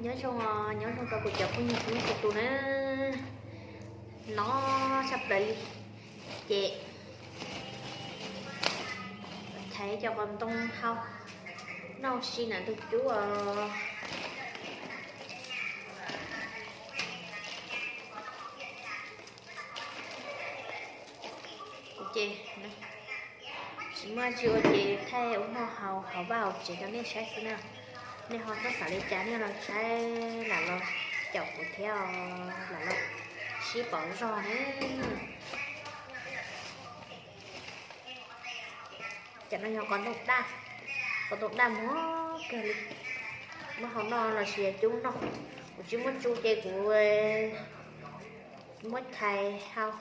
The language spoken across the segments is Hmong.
Nyob zoo, nyob zoo rau kuv cov phooj ywg txhua tus na. Noj tshaj plaws li. Ces thaiv cov qos ntoo hau noj si na tus cub os. Ces tsis muaj tsis ua ces thaij ua noj hauv vaj hauv tsev rau nej saib xwb na. Nej ho xav xav li cas nej los saib lam los caum kuv thiab lam los sib pauv zog na. Cov no yog qos ntoo daj, qos ntoo daj muag kawg li. Muab hau noj los sis cub noj. Kuv tsis muaj tsu ces kuv muab chais hau,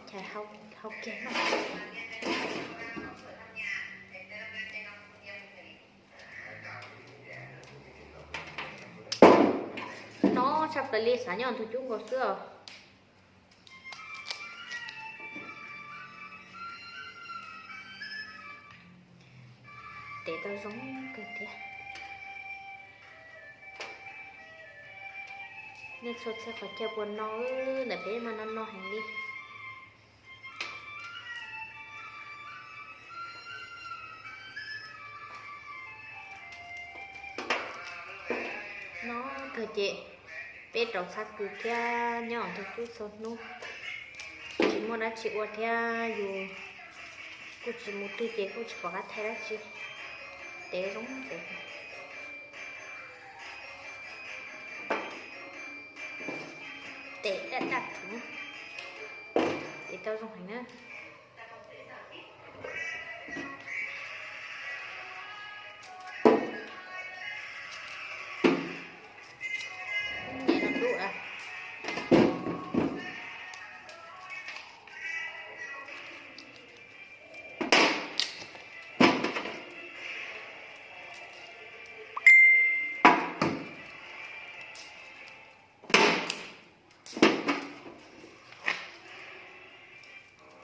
chais hau kiag noj. Noj tshaj plaws li, xav nyob ntug cub nkaus xwb os. Tev tau zoo kawg thiab. Nej txhua txhia qhov chaw puas no, ntawm peb mas no no heev li. No kawg ces peb rau txhab kws thiab nyob ntug cub txhua hnub. Tsis muaj dab tsi ua thiab yus kuj tsis mus twg ces kuj tsis pom qab thaij dab tsi. Tev zoo tev. Tev daj daj rhuv. Tev tau zoo heev na.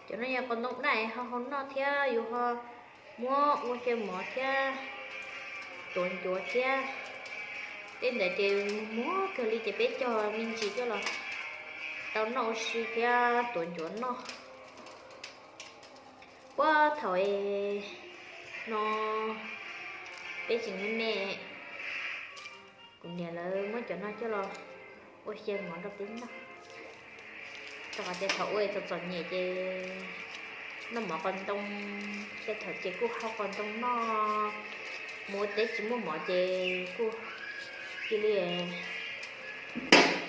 Cov no yog qos ntoo daj ho hau noj thiab yus ho muab ua xyaw mov thiab tuav ncuav thiab. Tej ntawd ces muag kawg li ces peb cog me ntsis coj los tau noj ua si thiab tuav ncuav noj. Puag thaum no peb tseem me me, kuv niam lawv muab cov no coj los ua xyaw mov rau peb noj. Rau qhov tias thaum ua txom txom nyem ces noj mov qos ntoo, tej thaum ces kuj hau qos ntoo noj, mus ua teb tsis muaj mov ces kuj cia li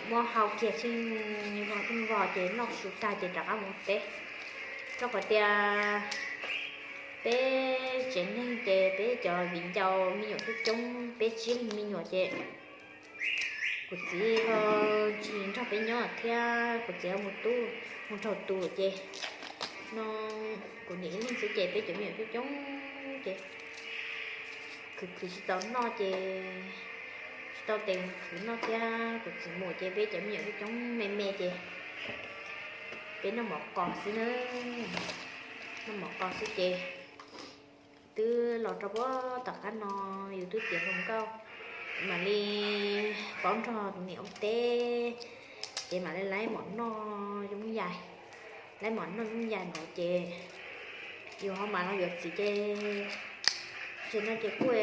muab hau kiag tsheej vog tsheej vog ces noj su tag ces rov qab mus ua teb. Rau qhov tias peb tsev neeg ces peb cov viv ncaus me nyuam coob coob, peb tsib leeg me nyuam ces kuv txiv ho tsis nrog peb nyob thiab kuv txiv ho mus tub mus nraug tus ces no kuv niam ib leeg xwb ces peb cov me nyuam coob coob ces khwv khwv tsis tau noj ces tsis tau tes khwv noj thiab kuv txiv mus ces peb cov me nyuam coob coob me me ces peb noj mov qos xwb na. Noj mov qos xwb ces twb los rau puag tom qab no yus twb tiav hluas nkauj, mam li paub nrog niam ua teb ces mam li laib mov noj yooj yim, laib mov noj yooj yim ntawd ces yus ho mam los yuav txiv ces tsis no ces kuj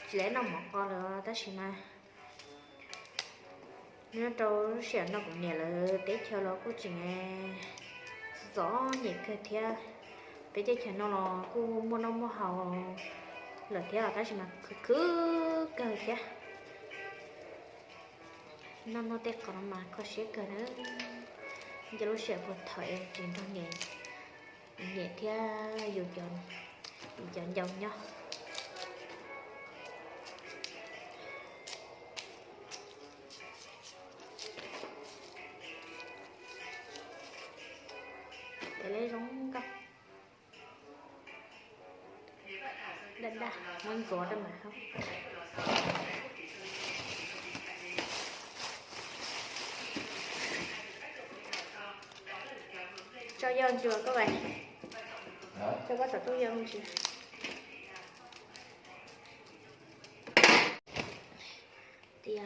tsis laib noj mov qos lawm tab sis mas nyob rau lub sij hawm no kuv niam lawv teb chaws los kuj tseem txom nyem kawg thiab. Peb teb chaws no los kuj muaj noj muaj haus lawm thiab tab sis mas khwv khwv kawg thiab. Noj noj tej qos no mas kho siab kawg na. Nco lub sij hawm puag thaum es tsis nrog niam thiab yus cov ncaus nyob. Tev zoo nkauj, daj daj, muab ntxuav rau mam haus. Tso yog ntsis koj, tso koj tom tub yog ntsis. Tis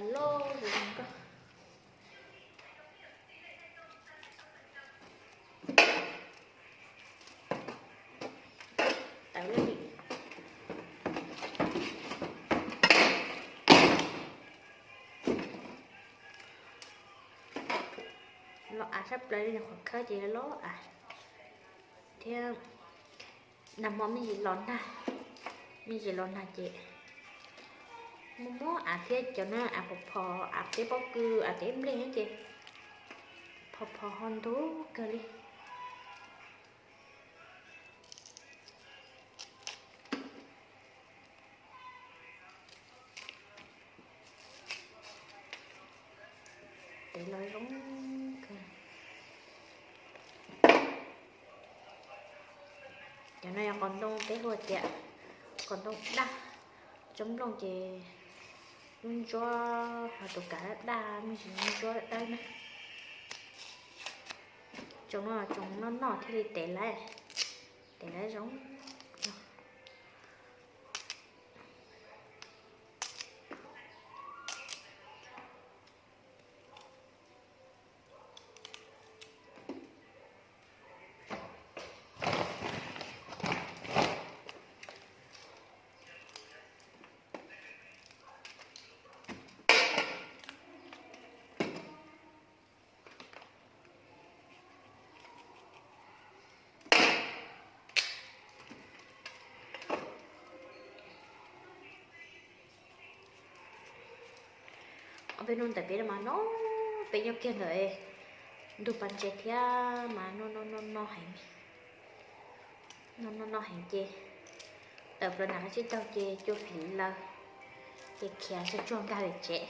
Av sab plaws li qhov khawb ces loj av thiab. Nag hmo me ntsis los nag, me ntsis los nag ces muaj muaj av thiab, cov no av phom phom, av teb pob kws, av teb nplej ces phom phom ho ntug kawg li. Tev los zoo kawg. Cov no yog qos ntoo, peb hu tias qos ntoo daj. Cov nplooj ces lub ntsuab ho tus kav daj daj, me ntsis lub ntsuab dawb na. Tsoom no tsoom noj noj thiaj li tev lawm, tev lawm zoo. Ob peb hnub ntawm peb no mas no, peb nyob kiag ntawm ntug pas ntses thiab mas no no no no heev, no no no heev ces tawm plaws nram qab tsib taug ces cua fim lawm, ces khiav tsuag tsuag nkag lawm tsev.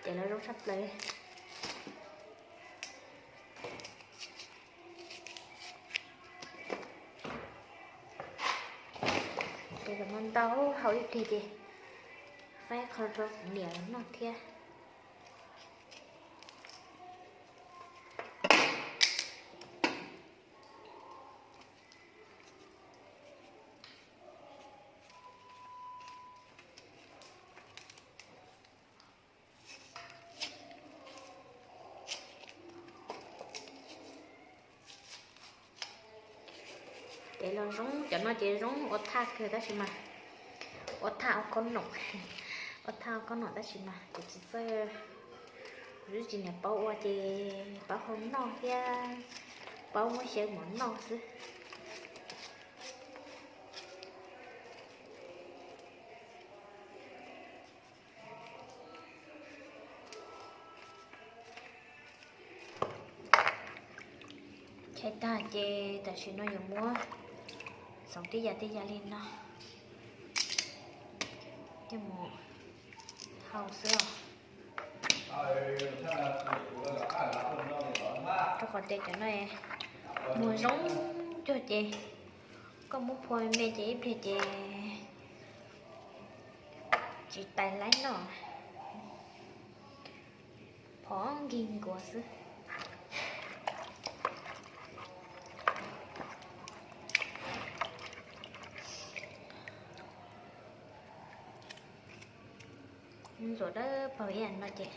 Ces lawv zoo tshaj plaws. Ces los ntau hau ib pliag ces faib qho rau niam los noj thiab. Ces los zoo, cov no ces zoo ua thaj kawg tab sis mas, ua thaj ua khob noom, ua thaj ua khob noom tab sis mas kuv tsis txawj, kuv twb tsis niam paub ua ces paub hau noj thiab paub muab xyaw mov noj xwb. Chais tag ces tam sim no yuav muab txhoov tej yam tej yam li no coj mus hau xwb os. Rau qhov tias cov no muag zoo cuag ces koj muab phua me ces ib pliag ces tsis tais laib noj, phom nkig nkuav xwb. Ntxuav dawb paug ib yam no ces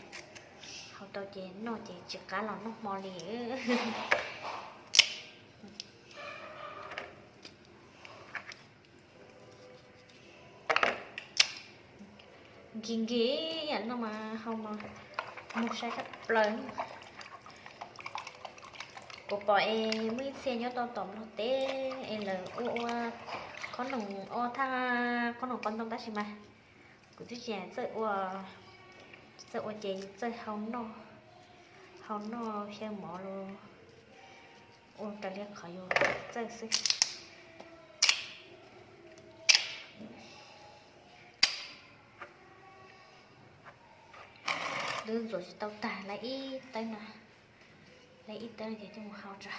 hau tau ces noj ces tsis qab los noj hmo li. Nkig nkig ib yam no mas hau mas muag sai sab plaws. Kuv pom es muaj ib txhia nyob tau tom Nplog teb es lawv ua ua khob noom, ua thaj khob noom qos ntoo tab sis mas kuv twb tsis txawj ua, tsis txawj ua ces txawj hau noj, hau noj xyaw mov los ua raws li qhov yus txawj xwb. Twb ntxuav tsis tau tag, lawv ib tawb no, lawv ib tawb no ces coj mus hau tso.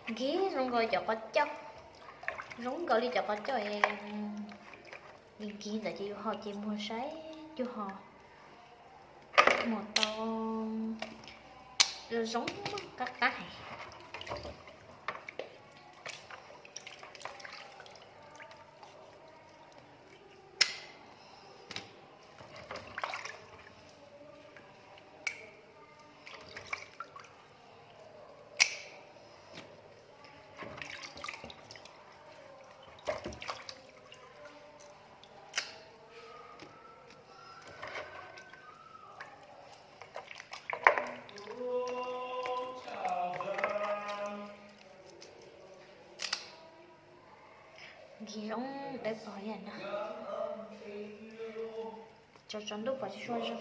Nkig zoo nkaus cov qos coj, zoo nkaus li cov qos coj. Nkig ntawd ces yus hau ces muag saib cuag ho muag tau Zoo qab qab heev. Nkig zoo dawb paug yam no. Tsaus tsaus ntuj pom tsis tshua zoo.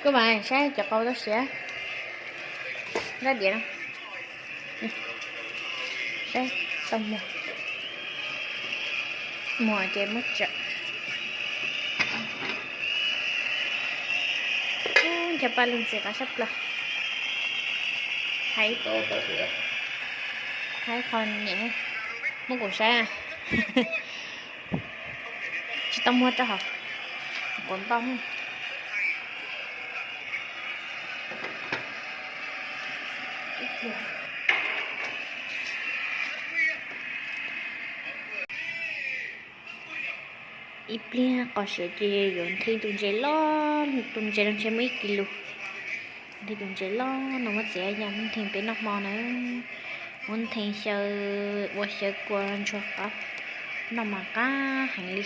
Kuj mas saib cov qau tau siav, rab diav no, saib tau muag, muag ces muab tsawm. Ncho paj leej txiv qab sab plaws. Haib, haib qhov niam, muab kuv saib. Tsis tau muag rau hauv, kuv ntau. Ib pliag qos siav ces yuav nthi tus ntses loj, tus ntses no ntshe muaj ib kis lus. Nthi tus ntses loj no muab txiav yam muab nthi peb noj hmo na. Muab nthi xyaw, ua xyaw kua ntsuag qab noj mas qab heev li.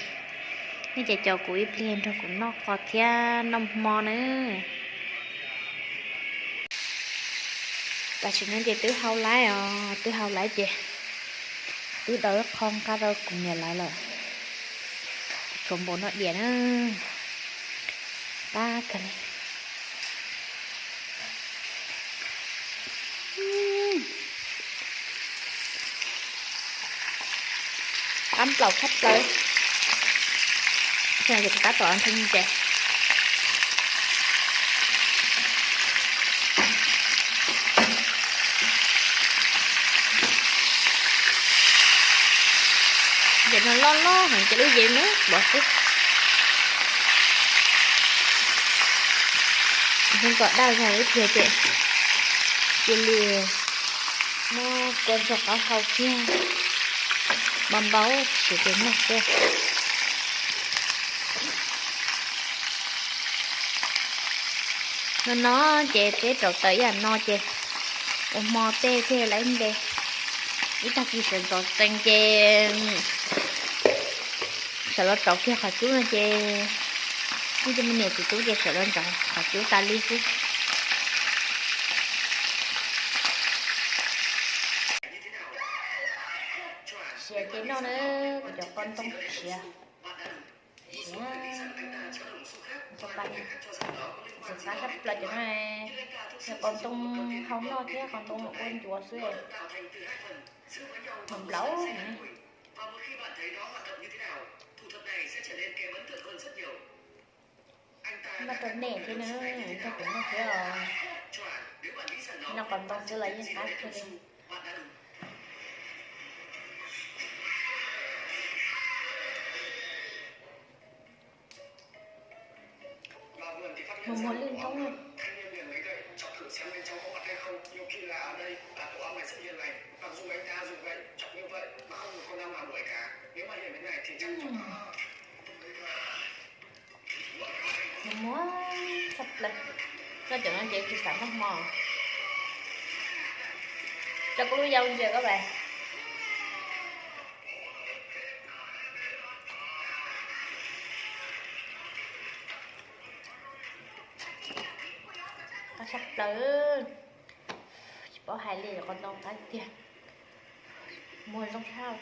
Nej ces caum kuv ib pliag nrog kuv noj qos thiab noj hmo na. Tam sim no ces twb hau lawm os, twb hau lawm ces twb tau ib qho nqa rau kuv niam lawv lawm. Tshuav npaum no diam na. Qab kawg li. Qab nplaum tshaj plaws. Ces kuv tab tom nthi ntses. Ces no loj loj heev ces lub yev nws pov xwb. Yeej kom daj zog ib pliag ces cia li muab kua ntsuag qab hau kiag npau npau siav ces noj xwb. No no ces peb rauv taws ib yam no ces ua hmo tej thiaj li nte. Ib tag kis sawv ntxov txees ces sawv los rauv kiag qhov cub no ces, ib cov me niam txiv tub ces sawv los ntxov qhov cub tas li xwb. Siav ces noj na, kuv cov qos ntoo siav. Siav, cov qos ntoo, txiv qab sab plaws cov no, yog qos ntoo hau noj thiab qos ntoo ua ncuav xwb. Mas nplaum. Noj rau nej thiab na, nrog kuv noj thiab os. Noj qos ntoo xwb los yeej qab kawg li. Mus muag lwj ntoob. Mus muag tshaj plaws. Noj cov no ces tsis xav noj hmo. Tso kuv lub yau ntsia koj vas. Qab tshaj plaws. Tsis paub hais li, qos ntoo qab tiag. Muag zoo tshaj.